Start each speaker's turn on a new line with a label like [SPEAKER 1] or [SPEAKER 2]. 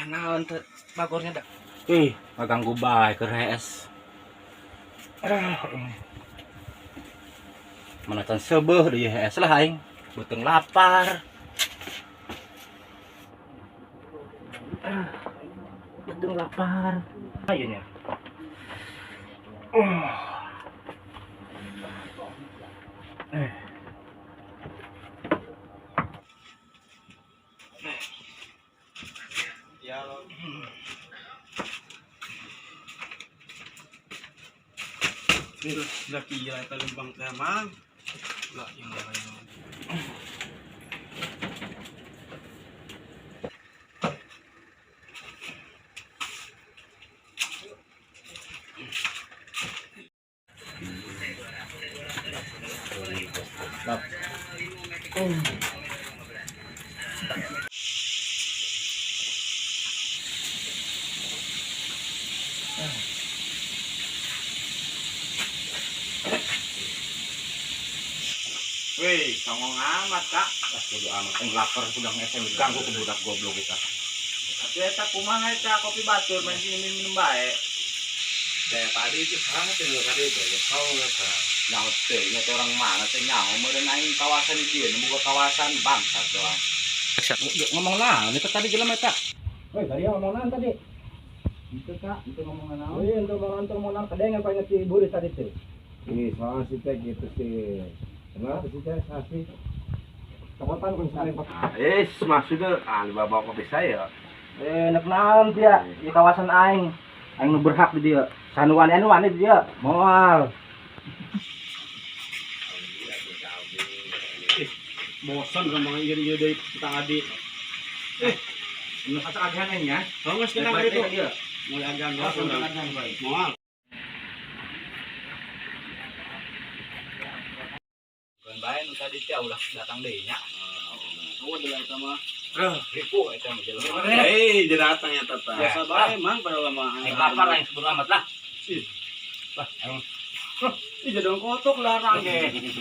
[SPEAKER 1] Naon teu bagornya dah. Ih, ngaganggu bae keur hees. Aduh. Mana can seubeuh deui hees lah aing. Beuteung lapar. Beuteung lapar. Ayo nya. Eh.
[SPEAKER 2] Ya lo. Laki iya eta lembang teh mang. Lah yang lain. Wih, songong amat, Kak.
[SPEAKER 1] Ah, bodo amat aing lapar udah ngesem ganggu ke budak goblok kita.
[SPEAKER 2] Tapi eta kumaha eta kopi batur main sini minum bae.
[SPEAKER 3] Saya tadi itu sangat tinggal tadi itu ya kau nggak.
[SPEAKER 1] Nyaho teh nya teh orang mana teh nyaho meureun aing kawasan di dieu nu boga kawasan bangsat doang. Ngomong naon itu tadi jelema eta?
[SPEAKER 4] Woi, tadi ngomong naon tadi?
[SPEAKER 1] Itu Kak, itu ngomong naon?
[SPEAKER 4] Woi, untuk ngomong naon kadang apa inget si Buris tadi tuh.
[SPEAKER 3] Ih, soalnya si teh gitu sih. Kenapa sih teh asli?
[SPEAKER 4] Cokotan kun saling
[SPEAKER 3] Eh, maksudnya ah bawa kopi saya.
[SPEAKER 4] Eh, nek naon dia di kawasan aing. Aing nu berhak di dia. Sanuan anu wani di dia. Moal.
[SPEAKER 2] Bosan sama jadi jadi petang adi.
[SPEAKER 1] Nu sasa agihan aing nya.
[SPEAKER 2] Oh, geus kenang
[SPEAKER 1] Baik-baik
[SPEAKER 2] itu.
[SPEAKER 1] teh dia.
[SPEAKER 2] Mulai agan
[SPEAKER 1] Oh,
[SPEAKER 2] urang.
[SPEAKER 1] agihan bae.
[SPEAKER 2] Moal.
[SPEAKER 1] Bukan bae nu tadi teh ulah datang deui nya.
[SPEAKER 2] Oh, adalah eta mah.
[SPEAKER 1] Reuh, ripuh eta mah jelema.
[SPEAKER 3] Eh, dia datang ya tata.
[SPEAKER 2] Biasa bae mang pada lama.
[SPEAKER 1] Aing lapar aing sebelum amat lah.
[SPEAKER 2] Ih.
[SPEAKER 1] Lah, aing
[SPEAKER 2] Ih, jadon kotok larang ge.